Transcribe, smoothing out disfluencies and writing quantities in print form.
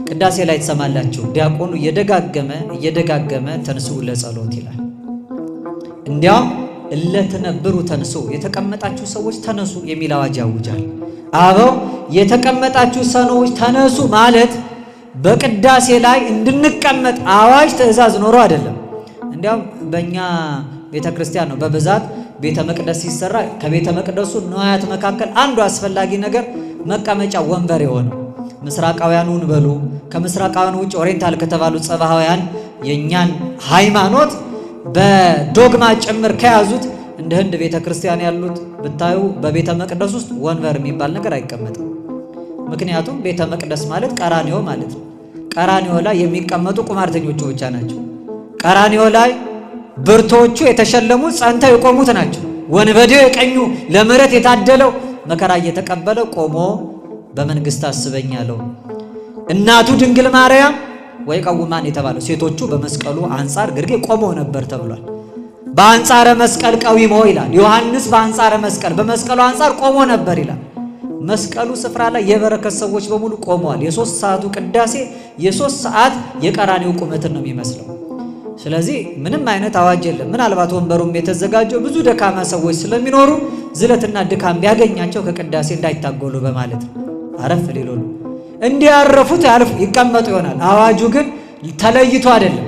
ቅዳሴ ላይ ትሰማላችሁ። ዲያቆኑ እየደጋገመ እየደጋገመ ተንሥኡ ለጸሎት ይላል። እንዲያውም እለትነብሩ ተንሥኡ፣ የተቀመጣችሁ ሰዎች ተነሱ የሚል አዋጅ ያውጃል። አበው የተቀመጣችሁ ሰዎች ተነሱ ማለት በቅዳሴ ላይ እንድንቀመጥ አዋጅ ትእዛዝ ኖሮ አይደለም። እንዲያውም በእኛ ቤተ ክርስቲያን ነው በብዛት ቤተ መቅደስ ሲሰራ ከቤተ መቅደሱ ንዋያት መካከል አንዱ አስፈላጊ ነገር መቀመጫ ወንበር የሆነው ምስራቃውያኑን በሉ ከምስራቃውያኑ ውጭ ኦሪየንታል ከተባሉ ጸባሃውያን የእኛን ሃይማኖት በዶግማ ጭምር ከያዙት እንደ ህንድ ቤተ ክርስቲያን ያሉት ብታዩ በቤተ መቅደስ ውስጥ ወንበር የሚባል ነገር አይቀመጥም። ምክንያቱም ቤተ መቅደስ ማለት ቀራኒዮ ማለት ነው። ቀራኒዮ ላይ የሚቀመጡ ቁማርተኞቹ ብቻ ናቸው። ቀራኒዮ ላይ ብርቶቹ የተሸለሙ ጸንተው የቆሙት ናቸው። ወንበዴው የቀኙ ለምሕረት የታደለው መከራ እየተቀበለ ቆሞ በመንግስት አስበኛለሁ። እናቱ ድንግል ማርያም ወይ ቀውማን የተባለው ሴቶቹ በመስቀሉ አንጻር ግርጌ ቆመው ነበር ተብሏል። በአንጻረ መስቀል ቀዊሞ ይላል ዮሐንስ። በአንጻረ መስቀል በመስቀሉ አንጻር ቆሞ ነበር ይላል። መስቀሉ ስፍራ ላይ የበረከት ሰዎች በሙሉ ቆመዋል። የ3 ሰዓቱ ቅዳሴ የ3 ሰዓት የቀራኔው ቁመትን ነው የሚመስለው። ስለዚህ ምንም አይነት አዋጅ የለም። ምናልባት ወንበሩም የተዘጋጀው ብዙ ደካማ ሰዎች ስለሚኖሩ ዝለትና ድካም ቢያገኛቸው ከቅዳሴ እንዳይታጎሉ በማለት ነው። አረፍ ሊሉ ነው። እንዲያረፉት ያልፍ ይቀመጡ ይሆናል። አዋጁ ግን ተለይቶ አይደለም።